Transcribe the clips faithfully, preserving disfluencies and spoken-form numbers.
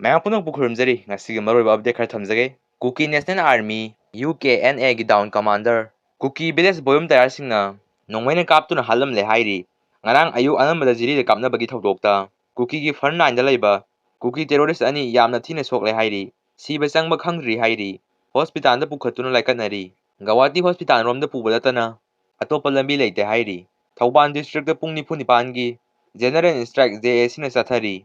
ꯃꯌꯥꯝ ꯄꯨꯝꯅꯃꯛꯄꯨ ꯈꯨꯔꯨꯝꯖꯔꯤ꯫ ꯉꯁꯤꯒꯤ ꯃꯔꯨꯑꯣꯏꯕ ꯑꯞꯗꯦꯠ ꯈꯔ ꯊꯝꯖꯒꯦ꯫ Kuki National Army, U K N ꯑꯦꯒꯤ ꯗꯥꯎꯟ ꯀꯃꯥꯟꯗꯔ, ꯀꯨꯀꯤ ꯚꯤꯂꯦꯖ ꯕꯣꯌꯨꯝ ꯇꯌꯥꯔꯁꯤꯡꯅ ꯅꯣꯡꯃꯩꯅ ꯀꯥꯞꯇꯨꯅ ꯍꯥꯠꯂꯝꯂꯦ ꯍꯥꯏꯔꯤ꯫ ꯉꯔꯥꯡ ꯑꯌꯨꯛ ꯑꯅꯝꯕꯗ ꯖꯤꯔꯤꯗ ꯀꯥꯞꯅꯕꯒꯤ ꯊꯧꯗꯣꯛꯇ ꯀꯨꯀꯤꯒꯤ ꯐ꯭ꯔꯟ ꯂꯥꯏꯟꯗ ꯂꯩꯕ ꯀꯨꯀꯤ ꯇꯦꯔꯣꯔꯤꯁ ꯑꯅꯤ ꯌꯥꯝꯅ ꯊꯤꯅ ꯁꯣꯛꯂꯦ ꯍꯥꯏꯔꯤ꯫ ꯁꯤꯕ ꯆꯪꯕ ꯈꯪꯗ꯭ꯔꯤ ꯍꯥꯏꯔꯤ꯫ ꯍꯣꯁꯄꯤꯇꯥꯜꯗ ꯄꯨꯈꯠꯇꯨꯅ ꯂꯥꯏꯀꯠꯅꯔꯤ꯫ ꯒꯧꯍꯥꯇꯤ ꯍꯣꯁꯄꯤꯇꯥꯜꯔꯣꯝꯗ ꯄꯨꯕ ꯅꯠꯇꯅ ꯑꯇꯣꯞꯄ ꯂꯝꯕꯤ ꯂꯩꯇꯦ ꯍꯥꯏꯔꯤ꯫ ꯊꯧꯕꯥꯜ ꯗꯤꯁꯇ꯭ꯔꯤꯛꯇ ꯄꯨꯡ ꯅꯤꯐꯨ ꯅꯤꯄꯥꯟꯒꯤ ꯖꯦꯅꯔꯦꯜ ꯁ꯭ꯇ꯭ꯔꯥꯏꯛ ꯖꯦ ꯑꯦ ꯁꯤꯅ ꯆꯠꯊꯔꯤ꯫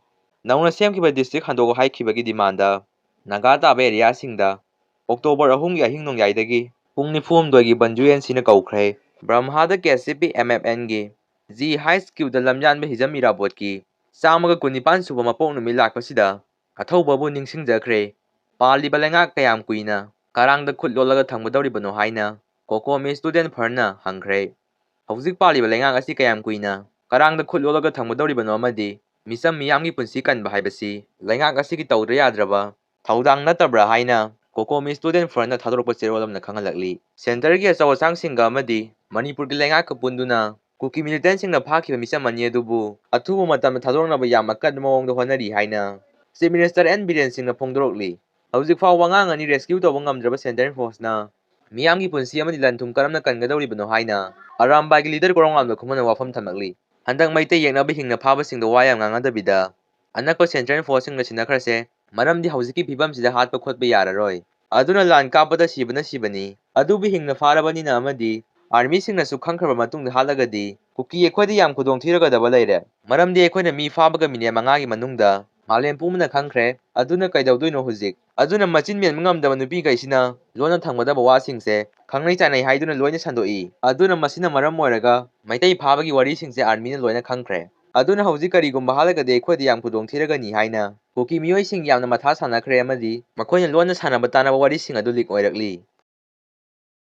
ꯅꯧꯅ ꯁꯦꯝꯈꯤꯕ ꯗꯤꯁꯇ꯭ꯔꯤꯛ ꯍꯟꯗꯣꯛꯑꯣ ꯍꯥꯏꯈꯤꯕꯒꯤ ꯗꯤꯃꯥꯟꯗ ꯅꯥꯒꯥ ꯇꯥꯕ ꯑꯦꯔꯤꯌꯥꯁꯤꯡꯗ ꯑꯣꯛꯇꯣꯕꯔ ꯑꯍꯨꯝꯒꯤ ꯑꯍꯤꯡ ꯅꯣꯡꯌꯥꯏꯗꯒꯤ ꯄꯨꯡ ꯅꯤꯐꯨꯍꯨꯝꯗꯣꯏꯒꯤ ꯕꯟ ꯌꯨ ꯑꯦꯟ ꯁꯤꯅ ꯀꯧꯈ꯭ꯔꯦ꯫ ꯕ꯭ꯔꯝꯍꯥꯗ K C P M F ꯑꯦꯟꯒꯤ ꯖꯤ ꯍꯥꯏꯁ ꯀ꯭ꯌꯨꯗ ꯂꯝꯌꯥꯟꯕ ꯍꯤꯖꯝ ꯏꯔꯥꯕꯣꯠꯀꯤ ꯆꯥꯝꯃꯒ ꯀꯨꯟꯅꯤꯄꯥꯟ ꯁꯨꯕ ꯃꯄꯣꯛ ꯅꯨꯃꯤꯠ ꯂꯥꯛꯄꯁꯤꯗ ꯑꯊꯧꯕꯕꯨ ꯅꯤꯡꯁꯤꯡꯖꯈ꯭ꯔꯦ꯫ ꯄꯥꯜꯂꯤꯕ ꯂꯩꯉꯥꯛ ꯀꯌꯥꯝ ꯀꯨꯏꯅ ꯀꯔꯥꯡꯗ ꯈꯨꯠ ꯂꯣꯜꯂꯒ ꯊꯝꯒꯗꯧꯔꯤꯕꯅꯣ ꯍꯥꯏꯅ ꯀꯣꯀꯣꯃꯤ ꯁ꯭ꯇꯨꯗꯦꯟꯠ ꯐ꯭ꯔꯟꯠꯅ ꯍꯪꯈ꯭ꯔꯦ꯫ ꯍꯧꯖꯤꯛ ꯄꯥꯜꯂꯤꯕ ꯂꯩꯉꯥꯛ ꯑꯁꯤ ꯀꯌꯥꯝ ꯀꯨꯏꯅ ꯀꯔꯥꯡꯗ ꯈꯨꯠ ꯂꯣꯜꯂꯒ ꯊꯝꯒꯗꯧꯔꯤꯕꯅꯣ ꯑꯃꯗꯤ ꯃꯤꯆꯝ ꯃꯤꯌꯥꯝꯒꯤ ꯄꯨꯟꯁꯤ ꯀꯟꯕ ꯍꯥꯏꯕꯁꯤ ꯂꯩꯉꯥꯛ ꯑꯁꯤꯒꯤ ꯇꯧꯗ꯭ꯔ ꯌꯥꯗ꯭ꯔꯕ ꯊꯧꯗꯥꯡ ꯅꯠꯇꯕ꯭ꯔꯥ ꯍꯥꯏꯅ ꯀꯣꯀꯣꯃꯤ ꯁ꯭ꯇꯨꯗꯦꯟꯠ ꯐ꯭ꯔꯟꯠꯅ ꯊꯥꯗꯣꯔꯛꯄ ꯆꯦꯔꯣꯜ ꯑꯃꯅ ꯈꯪꯍꯜꯂꯛꯂꯤ꯫ ꯁꯦꯟꯇꯔꯒꯤ ꯑꯆꯧ ꯑꯁꯥꯡꯁꯤꯡꯒ ꯑꯃꯗꯤ ꯃꯅꯤꯄꯨꯔꯒꯤ ꯂꯩꯉꯥꯛꯀ ꯄꯨꯟꯗꯨꯅ ꯀꯨꯀꯤ ꯃꯤꯂꯤꯇꯦꯟꯠꯁꯤꯡꯅ ꯐꯥꯈꯤꯕ ꯃꯤꯆꯝ ꯑꯅꯤ ꯑꯗꯨꯕꯨ ꯑꯊꯨꯕ ꯃꯇꯝꯗ ꯊꯥꯗꯣꯔꯛꯅꯕ ꯌꯥꯝ ꯑꯀꯟꯕ ꯃꯑꯣꯡꯗ ꯍꯣꯠꯅꯔꯤ ꯍꯥꯏꯅ ꯆꯤꯐ ꯃꯤꯅꯤꯁꯇꯔ ꯑꯦꯟ ꯕꯤꯔꯦꯟ ꯁꯤꯡꯅ ꯐꯣꯡꯗꯣꯔꯛꯂꯤ꯫ ꯍꯧꯖꯤꯛ ꯐꯥꯎꯕ ꯑꯉꯥꯡ ꯑꯅꯤ ꯔꯦꯁꯀ꯭ꯌꯨ ꯇꯧꯕ ꯉꯝꯗ꯭ꯔꯕ ꯁꯦꯟꯇꯔ ꯐꯣꯔꯁꯅ ꯃꯤꯌꯥꯝꯒꯤ ꯄꯨꯟꯁꯤ ꯑꯃꯗꯤ ꯂꯟ ꯊꯨꯝ ꯀꯔꯝꯅ ꯀꯟꯒꯗꯧꯔꯤꯕꯅꯣ ꯍꯥꯏꯅ ꯑꯔꯥꯝꯕꯥꯏꯒꯤ ꯂꯤꯗꯔ ꯀꯣꯔꯣꯡꯉꯥꯝꯗ ꯈꯨꯃꯟꯅ ꯋꯥꯐꯝ ꯊꯝꯂꯛꯂꯤ꯫ ꯍꯟꯗꯛ ꯃꯩꯇꯩ ꯌꯦꯛꯅꯕ ꯍꯤꯡꯅ ꯐꯥꯕꯁꯤꯡꯗ ꯋꯥ ꯌꯥꯝ ꯉꯥꯡꯅꯗꯕꯤꯗ ꯑꯅꯛꯄ ꯁꯦꯟꯇꯔ ꯐꯣꯔꯁꯁꯤꯡꯒ ꯁꯤꯟꯅꯈ꯭ꯔꯁꯦ, ꯃꯔꯝꯗꯤ ꯍꯧꯖꯤꯛꯀꯤ ꯐꯤꯕꯝꯁꯤꯗ ꯍꯥꯠꯄ ꯈꯣꯠꯄ ꯌꯥꯔꯔꯣꯏ꯫ ꯑꯗꯨꯅ ꯂꯥꯟ ꯀꯥꯞꯄꯗ ꯁꯤꯕꯅ ꯁꯤꯕꯅꯤ, ꯑꯗꯨꯕꯨ ꯍꯤꯡꯅ ꯐꯥꯔꯕꯅꯤꯅ ꯑꯃꯗꯤ ꯑꯥꯔꯃꯤꯁꯤꯡꯅꯁꯨ ꯈꯪꯈ꯭ꯔꯕ ꯃꯇꯨꯡꯗ ꯍꯥꯠꯂꯒꯗꯤ ꯀꯨꯀꯤ ꯑꯩꯈꯣꯏꯗ ꯌꯥꯝ ꯈꯨꯗꯣꯡ ꯊꯤꯔꯒꯗꯕ ꯂꯩꯔꯦ꯫ ꯃꯔꯝꯗꯤ ꯑꯩꯈꯣꯏꯅ ꯃꯤ ꯐꯥꯕꯒ ꯃꯤꯅꯤꯠ ꯃꯉꯥꯒꯤ ꯃꯅꯨꯡꯗ ꯃꯥꯂꯦꯝ ꯄꯨꯝꯕꯅ ꯈꯪꯈ꯭ꯔꯦ꯫ ꯑꯗꯨꯅ ꯀꯩꯗꯧꯗꯣꯏꯅꯣ ꯍꯧꯖꯤꯛ? ꯑꯗꯨꯅ ꯃꯆꯤꯟ ꯃꯦꯟꯕ ꯉꯝꯗꯕ ꯅꯨꯄꯤꯈꯩꯁꯤꯅ ꯂꯣꯟꯅ ꯊꯝꯒꯗꯕ ꯋꯥꯁꯤꯡꯁꯦ ꯈꯪꯅꯩ ꯆꯥꯟꯅꯩ ꯍꯥꯏꯗꯨꯅ ꯂꯣꯏꯅ ꯁꯟꯗꯣꯛꯏ꯫ ꯑꯗꯨꯅ ꯃꯁꯤꯅ ꯃꯔꯝ ꯑꯣꯏꯔꯒ ꯃꯩꯇꯩ ꯐꯥꯕꯒꯤ ꯋꯥꯔꯤꯁꯤꯡꯁꯦ ꯑꯥꯔꯃꯤꯅ ꯂꯣꯏꯅ ꯈꯪꯈ꯭ꯔꯦ꯫ ꯑꯗꯨꯅ ꯍꯧꯖꯤꯛ ꯀꯔꯤꯒꯨꯝꯕ ꯍꯥꯠꯂꯒꯗꯤ ꯑꯩꯈꯣꯏꯗ ꯌꯥꯝ ꯈꯨꯗꯣꯡ ꯊꯤꯔꯒꯅꯤ ꯍꯥꯏꯅ ꯀꯨꯀꯤ ꯃꯤꯑꯣꯏꯁꯤꯡ ꯌꯥꯝꯅ ꯃꯊꯥ ꯁꯥꯟꯅꯈ꯭ꯔꯦ ꯑꯃꯗꯤ ꯃꯈꯣꯏꯅ ꯂꯣꯟꯅ ꯁꯥꯟꯅꯕ ꯇꯥꯅꯕ ꯋꯥꯔꯤꯁꯤꯡ ꯑꯗꯨ ꯂꯤꯛ ꯑꯣꯏꯔꯛꯂꯤ꯫